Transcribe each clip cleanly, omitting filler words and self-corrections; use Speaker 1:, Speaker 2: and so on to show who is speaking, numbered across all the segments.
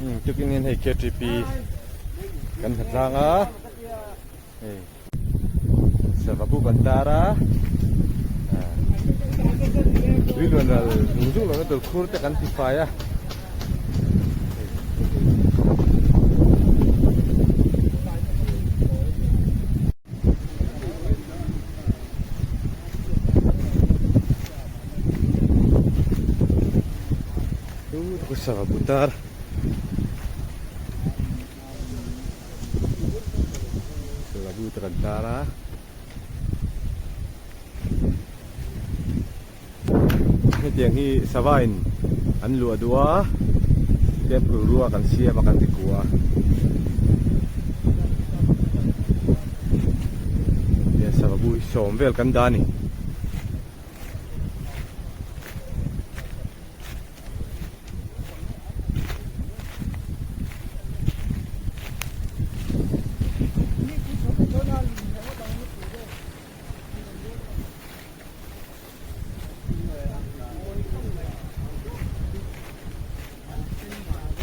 Speaker 1: Tukin hian hei KTP kan hmu tlang a hei sava bu kan tar a tui luan ral zung zung lohna tur khur te kan ti fai a. Sava butar sava butar an tar a hetiang hi sava in an luah duh a tihian phul ruak an siam a kan ti kuah a tihian sava bu hi sawm vel kan dah a ni.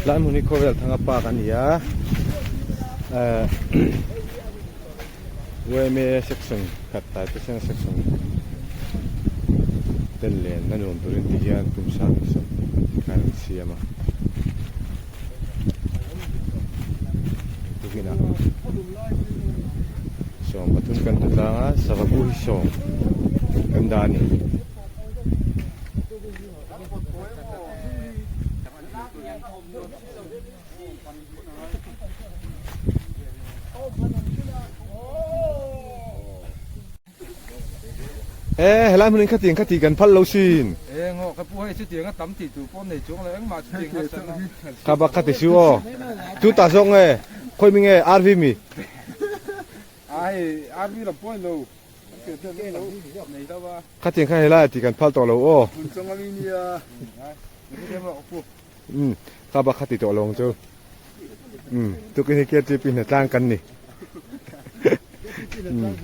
Speaker 1: Tlai hmun hi khawvel thanga park a ni a ehh yma section khat tai te sena section ten len na nuam turin ti hian kum sang sawm khan an siam a tukinah 13 kan hmu tlang a sava bu hi sawm kan dah a ni. E helai hmun in khatiang khati kan phal lo sin.
Speaker 2: E ngaw ka pu hei chutiang a tam tih tur pawh nei chuang lo engmah chutiang a chan a.
Speaker 1: Ka bak khati su aw. Tu ta zawk nge khawi mi nge RV mi.
Speaker 2: A hei RV lam pawh ni lo.
Speaker 1: Khatiang kha helai tih kan phal tawh lo aw. Umm ka bak khati tawh lo ang chu. Umm tukin hi KTP hnatlang kan ni. Umm.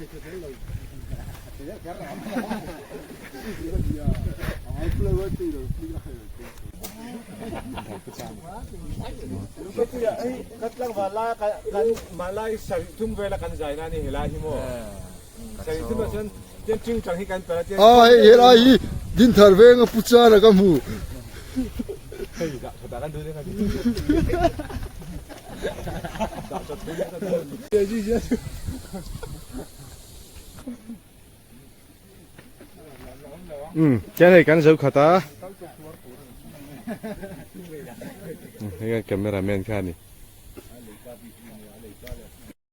Speaker 3: A hei helai hi Dinthar venga pu chara ka hmu.
Speaker 1: Umm chuan hei kan zo khat a hei kan camera man kha a ni.